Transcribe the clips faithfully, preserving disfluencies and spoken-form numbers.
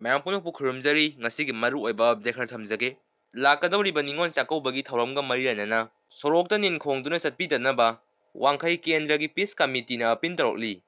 ꯃꯌꯥꯝ ꯄꯨꯝꯅꯃꯛꯄꯨ ꯈꯨꯔꯨꯝꯖꯔꯤ꯫ ꯉꯁꯤꯒꯤ ꯃꯔꯨꯑꯣꯏꯕ ꯑꯞꯗꯦꯠ ꯈꯔ ꯊꯝꯖꯒꯦ꯫ ꯂꯥꯛꯀꯗꯧꯔꯤꯕ ꯅꯤꯉꯣꯜ ꯆꯥꯛꯀꯧꯕꯒꯤ ꯊꯧꯔꯝꯒ ꯃꯔꯤ ꯂꯩꯅꯅ ꯁꯣꯔꯣꯛꯇ ꯅꯤꯟ ꯈꯣꯡꯗꯨꯅ ꯆꯠꯄꯤꯗꯅꯕ ꯋꯥꯡꯈꯩ ꯀꯦꯟꯗ꯭ꯔꯒꯤ ꯄꯤꯁ ꯀꯃꯤꯇꯤꯅ ꯑꯄꯤꯜ ꯇꯧꯔꯛꯂꯤ꯫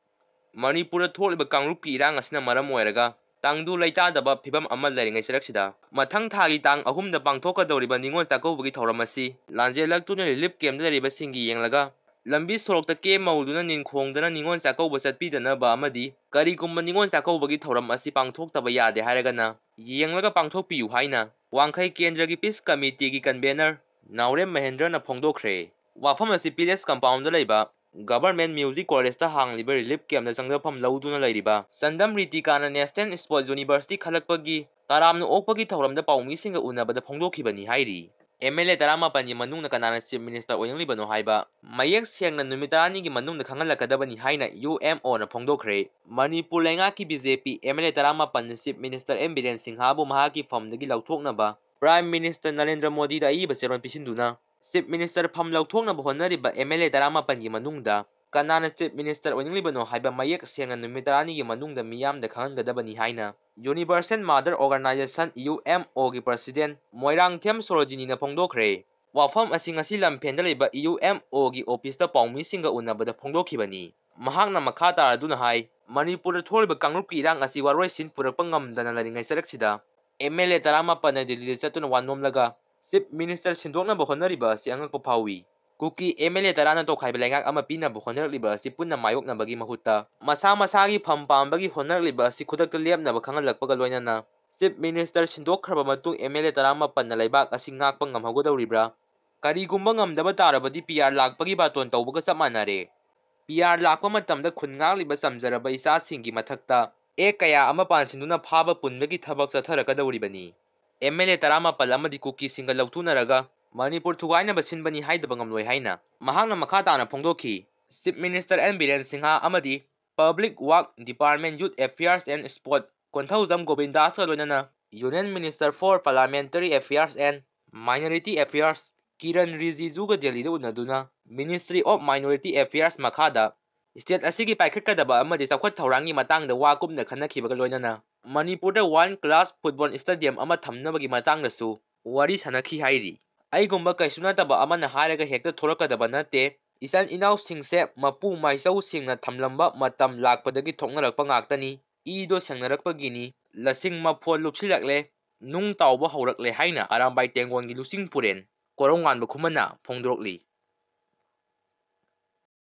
ꯃꯅꯤꯄꯨꯔꯗ ꯊꯣꯛꯂꯤꯕ ꯀꯥꯡꯂꯨꯞꯀꯤ ꯏꯔꯥꯡ ꯑꯁꯤꯅ ꯃꯔꯝ ꯑꯣꯏꯔꯒ ꯇꯪꯗꯨ ꯂꯩꯇꯥꯗꯕ ꯐꯤꯕꯝ ꯑꯃ ꯂꯩꯔꯤꯉꯩ ꯆꯔꯛꯁꯤꯗ, ꯃꯊꯪ ꯊꯥꯒꯤ ꯇꯥꯡ ꯑꯍꯨꯝꯗ ꯄꯥꯡꯊꯣꯛꯀꯗꯧꯔꯤꯕ ꯅꯤꯉꯣꯜ ꯆꯥꯛꯀꯧꯕꯒꯤ ꯊꯧꯔꯝ ꯑꯁꯤ ꯂꯥꯟꯖꯦꯜꯂꯛꯇꯨꯅ ꯔꯤꯂꯤꯐ ꯀꯦꯝꯞꯇ ꯂꯩꯔꯤꯕꯁꯤꯡꯒꯤ ꯌꯦꯡꯂꯒ, ꯂꯝꯕꯤ ꯁꯣꯔꯣꯛꯇ ꯀꯦ ꯃꯧꯗꯨꯅ ꯅꯤꯟ ꯈꯣꯡꯗꯅ ꯅꯤꯉꯣꯜ ꯆꯥꯛꯀꯧꯕ ꯆꯠꯄꯤꯗꯅꯕ ꯑꯃꯗꯤ ꯀꯔꯤꯒꯨꯝꯕ ꯅꯤꯉꯣꯜ ꯆꯥꯛꯀꯧꯕꯒꯤ ꯊꯧꯔꯝ ꯑꯁꯤ ꯄꯥꯡꯊꯣꯛꯇꯕ ꯌꯥꯗꯦ ꯍꯥꯏꯔꯒꯅ, ꯌꯦꯡꯂꯒ ꯄꯥꯡꯊꯣꯛꯄꯤꯌꯨ ꯍꯥꯏꯅ ꯋꯥꯡꯈꯩ ꯀꯦꯟꯗ꯭ꯔꯒꯤ ꯄꯤꯁ ꯀꯃꯤꯇꯤꯒꯤ ꯀꯟꯚꯦꯅꯔ ꯅꯥꯎꯔꯦꯝ ꯃꯍꯦꯟꯗ꯭ꯔꯅ ꯐꯣꯡꯗꯣꯛꯈ꯭ꯔꯦ꯫ ꯋꯥꯐꯝ ꯑꯁꯤ ꯄꯦꯂꯦꯁ ꯀꯝꯄꯥꯎꯟꯗ ꯂꯩꯕ ꯒꯚꯔꯟꯃꯦꯟꯠ ꯃ꯭ꯌꯨꯖꯤꯛ ꯀꯣꯂꯦꯖꯇ ꯍꯥꯡꯂꯤꯕ ꯔꯤꯂꯤꯐ ꯀꯦꯝꯞꯇ ꯆꯪꯖꯐꯝ ꯂꯧꯗꯨꯅ ꯂꯩꯔꯤꯕ ꯆꯟꯗꯝ ꯔꯤꯇꯤꯀꯥꯅ ꯅꯦꯁꯅꯦꯜ ꯏꯁꯄꯣꯔꯠ ꯌꯨꯅꯤꯚꯔꯁꯤꯇꯤ ꯈꯜꯂꯛꯄꯒꯤ ꯇꯔꯥꯝꯅ ꯑꯣꯛꯄꯒꯤ ꯊꯧꯔꯝꯗ ꯄꯥꯎꯃꯤꯁꯤꯡꯒ ꯎꯅꯕꯗ ꯐꯣꯡꯗꯣꯛꯈꯤꯕꯅꯤ ꯍꯥꯏꯔꯤ꯫ ꯑꯦꯝ ꯑꯦꯜ ꯑꯦ ꯇꯔꯥꯃꯥꯄꯟꯒꯤ ꯃꯅꯨꯡꯗ ꯀꯅꯥꯅ ꯆꯤꯐ ꯃꯤꯅꯤꯁꯇꯔ ꯑꯣꯏꯅꯤꯡꯂꯤꯕꯅꯣ ꯍꯥꯏꯕ ꯃꯌꯦꯛ ꯁꯦꯡꯅ ꯅꯨꯃꯤꯠ ꯇꯔꯥꯅꯤꯒꯤ ꯃꯅꯨꯡꯗ ꯈꯪꯍꯜꯂꯛꯀꯗꯕꯅꯤ ꯍꯥꯏꯅ ꯌꯨ ꯑꯦꯝ ꯑꯣꯅ ꯐꯣꯡꯗꯣꯛꯈ꯭ꯔꯦ꯫ ꯃꯅꯤꯄꯨꯔ ꯂꯩꯉꯥꯛꯀꯤ B J P M L A ꯇꯔꯥꯃꯥꯄꯟꯅ ꯆꯤꯐ ꯃꯤꯅꯤꯁꯇꯔ ꯑꯦꯟ ꯕꯤꯔꯦꯟ ꯁꯤꯡꯍꯥꯕꯨ ꯃꯍꯥꯛꯀꯤ ꯐꯝꯗꯒꯤ ꯂꯧꯊꯣꯛꯅꯕ ꯄ꯭ꯔꯥꯏꯝ ꯃꯤꯅꯤꯁꯇꯔ ꯅꯔꯦꯟꯗ꯭ꯔ ꯃꯣꯗꯤꯗ ꯑꯏꯕ ꯆꯦꯔꯣꯜ ꯄꯤꯁꯤꯟꯗꯨꯅ, ꯆꯤꯐ ꯃꯤꯅꯤꯁꯇꯔ ꯐꯝ ꯂꯧꯊꯣꯛꯅꯕ ꯍꯣꯠꯅꯔꯤꯕ ꯑꯦꯝ ꯑꯦꯜ ꯑꯦ ꯇꯔꯥꯃꯥꯄꯟꯒꯤ ꯃꯅꯨꯡꯗ ꯀꯅꯥꯅ ꯆꯤꯐ ꯃꯤꯅꯤꯁꯇꯔ ꯑꯣꯏꯅꯤꯡꯂꯤꯕꯅꯣ ꯍꯥꯏꯕ ꯃꯌꯦꯛ ꯁꯦꯡꯅ ꯅꯨꯃꯤꯠ ꯇꯔꯥꯅꯤꯒꯤ ꯃꯅꯨꯡꯗ ꯃꯤꯌꯥꯝꯗ ꯈꯪꯍꯟꯒꯗꯕꯅꯤ ꯍꯥꯏꯅ Universal Mother Organisation, U M ꯑꯣꯒꯤ ꯄ꯭ꯔꯁꯤꯗꯦꯟꯠ ꯃꯣꯏꯔꯥꯡꯊꯦꯝ ꯁꯣꯔꯣꯖꯤꯅꯤꯅ ꯐꯣꯡꯗꯣꯛꯈ꯭ꯔꯦ꯫ ꯋꯥꯐꯝ ꯑꯁꯤ ꯉꯁꯤ ꯂꯝꯐꯦꯟꯗ ꯂꯩꯕ ꯌꯨ ꯑꯦꯝ ꯑꯣꯒꯤ ꯑꯣꯐꯤꯁꯇ ꯄꯥꯎꯃꯤꯁꯤꯡꯒ ꯎꯅꯕꯗ ꯐꯣꯡꯗꯣꯛꯈꯤꯕꯅꯤ꯫ ꯃꯍꯥꯛꯅ ꯃꯈꯥ ꯇꯥꯔꯗꯨꯅ ꯍꯥꯏ, ꯃꯅꯤꯄꯨꯔꯗ ꯊꯣꯛꯂꯤꯕ ꯀꯥꯡꯂꯨꯞꯀꯤ ꯏꯔꯥꯡ ꯑꯁꯤ ꯋꯥꯔꯣꯏꯁꯤꯟ ꯄꯨꯔꯛꯄ ꯉꯝꯗꯅ ꯂꯩꯔꯤꯉꯩ ꯆꯔꯛꯁꯤꯗ, ꯑꯦꯝ ꯑꯦꯜ ꯑꯦ ꯇꯔꯥꯃꯥꯄꯟꯅ ꯗꯤꯜꯂꯤꯗ ꯆꯠꯇꯨꯅ ꯋꯥ ꯅꯣꯝꯂꯒ ꯆꯤꯐ ꯃꯤꯅꯤꯁꯇꯔ ꯁꯤꯟꯗꯣꯛꯅꯕ ꯍꯣꯠꯅꯔꯤꯕ ꯑꯁꯤ ꯑꯉꯛꯄ ꯐꯥꯎꯏ꯫ ꯀꯨꯀꯤ ꯑꯦꯝ ꯑꯦꯜ ꯑꯦ ꯇꯔꯥꯅ ꯇꯣꯈꯥꯏꯕ ꯂꯩꯉꯥꯛ ꯑꯃ ꯄꯤꯅꯕ ꯍꯣꯠꯅꯔꯛꯂꯤꯕ ꯑꯁꯤ ꯄꯨꯟꯅ ꯃꯥꯌꯣꯛꯅꯕꯒꯤ ꯃꯍꯨꯠꯇ, ꯃꯁꯥ ꯃꯁꯥꯒꯤ ꯐꯝ ꯄꯥꯝꯕꯒꯤ ꯍꯣꯠꯅꯔꯛꯂꯤꯕ ꯑꯁꯤ ꯈꯨꯗꯛꯇ ꯂꯦꯞꯅꯕ ꯈꯪꯍꯜꯂꯛꯄꯒ ꯂꯣꯏꯅꯅ, ꯆꯤꯐ ꯃꯤꯅꯤꯁꯇꯔ ꯁꯤꯟꯗꯣꯛꯈ꯭ꯔꯕ ꯃꯇꯨꯡ ꯑꯦꯝ ꯑꯦꯜ ꯑꯦ ꯇꯔꯥꯃꯥꯄꯟꯅ ꯂꯩꯕꯥꯛ ꯑꯁꯤ ꯉꯥꯛꯄ ꯉꯝꯍꯧꯒꯗꯧꯔꯤꯕ꯭ꯔꯥ? ꯀꯔꯤꯒꯨꯝꯕ ꯉꯝꯗꯕ ꯇꯥꯔꯕꯗꯤ ꯄꯤ ꯑꯥꯔ ꯂꯥꯛꯄꯒꯤ ꯕꯥꯇꯣꯟ ꯇꯧꯕꯒ ꯆꯞ ꯃꯥꯟꯅꯔꯦ꯫ ꯄꯤ ꯑꯥꯔ ꯂꯥꯛꯄ ꯃꯇꯝꯗ ꯈꯨꯟ ꯉꯥꯛꯂꯤꯕ ꯆꯝꯖꯔꯕ ꯏꯆꯥꯁꯤꯡꯒꯤ ꯃꯊꯛꯇ ꯑꯦꯛ ꯀꯌꯥ ꯑꯃ ꯄꯥꯟꯁꯤꯟꯗꯨꯅ ꯐꯥꯕ ꯄꯨꯟꯕꯒꯤ ꯊꯕꯛ ꯆꯠꯊꯔꯛꯀꯗꯧꯔꯤꯕꯅꯤ꯫ ꯑꯦꯝ ꯑꯦꯜ ꯑꯦ ꯇꯔꯥꯃꯥꯄꯜ ꯑꯃꯗꯤ ꯀꯨꯀꯤꯁꯤꯡꯒ ꯂꯧꯊꯣꯛꯅꯔꯒ ꯃꯅꯤꯄꯨꯔ ꯊꯨꯒꯥꯏꯅꯕ ꯁꯤꯟꯕꯅꯤ ꯍꯥꯏꯗꯕ ꯉꯝꯂꯣꯏ ꯍꯥꯏꯅ ꯃꯍꯥꯛꯅ ꯃꯈꯥ ꯇꯥꯅ ꯐꯣꯡꯗꯣꯛꯈꯤ꯫ Chief minister N Biren Singh ꯑꯃꯗꯤ public works department, youth affairs and sport Konthoujam ꯒꯣꯕꯤꯟꯗꯥꯁꯀ ꯂꯣꯏꯅꯅ union minister for parliamentary affairs and minority affairs Kiren ꯔꯤꯖꯤꯖꯨꯒ ꯗꯦꯜꯂꯤꯗ ꯎꯅꯗꯨꯅ ꯃꯤꯅꯤꯁꯇ꯭ꯔꯤ ꯑꯣꯐ ꯃꯥꯏꯅꯣꯔꯤꯇꯤ ꯑꯦꯐꯤꯌꯔꯁ ꯃꯈꯥꯗ ꯁ꯭ꯇꯦꯠ ꯑꯁꯤꯒꯤ ꯄꯥꯏꯈꯠꯀꯗꯕ ꯑꯃꯗꯤ ꯆꯥꯎꯈꯠ ꯊꯧꯔꯥꯡꯒꯤ ꯃꯇꯥꯡꯗ ꯋꯥ ꯀꯨꯞꯅ ꯈꯟꯅꯈꯤꯕꯒ ꯂꯣꯏꯅꯅ ꯃꯅꯤꯄꯨꯔꯗ ꯋꯥꯔꯜ ꯀ꯭ꯂꯥꯁ ꯐꯨꯠꯕꯣꯜ ꯁ꯭ꯇꯦꯗꯤꯌꯝ ꯑꯃ ꯊꯝꯅꯕꯒꯤ ꯃꯇꯥꯡꯗꯁꯨ ꯋꯥꯔꯤ ꯁꯥꯟꯅꯈꯤ ꯍꯥꯏꯔꯤ꯫ ꯑꯩꯒꯨꯝꯕ ꯀꯩꯁꯨ ꯅꯠꯇꯕ ꯑꯃꯅ ꯍꯥꯏꯔꯒ ꯍꯦꯛꯇ ꯊꯣꯔꯛꯀꯗꯕ ꯅꯠꯇꯦ꯫ ꯏꯆꯤꯟ ꯏꯅꯥꯎꯁꯤꯡꯁꯦ ꯃꯄꯨ ꯃꯥꯏꯆꯧꯁꯤꯡꯅ ꯊꯝꯂꯝꯕ ꯃꯇꯝ ꯂꯥꯛꯄꯗꯒꯤ ꯊꯣꯛꯅꯔꯛꯄ ꯉꯥꯛꯇꯅꯤ꯫ ꯏꯗꯣ ꯁꯦꯡꯅꯔꯛꯄꯒꯤꯅꯤ, ꯂꯁꯤꯡ ꯃꯐꯣꯜ ꯂꯨꯞꯁꯤꯜꯂꯛꯂꯦ, ꯅꯨꯡ ꯇꯥꯎꯕ ꯍꯧꯔꯛꯂꯦ ꯍꯥꯏꯅ ꯑꯔꯥꯝꯕꯥꯏ ꯇꯦꯡꯒꯣꯟꯒꯤ ꯂꯨꯆꯤꯡ ꯄꯨꯔꯦꯟ ꯀꯣꯔꯧꯉꯥꯟꯕ ꯈꯨꯃꯟꯅ ꯐꯣꯡꯗꯣꯔꯛꯂꯤ꯫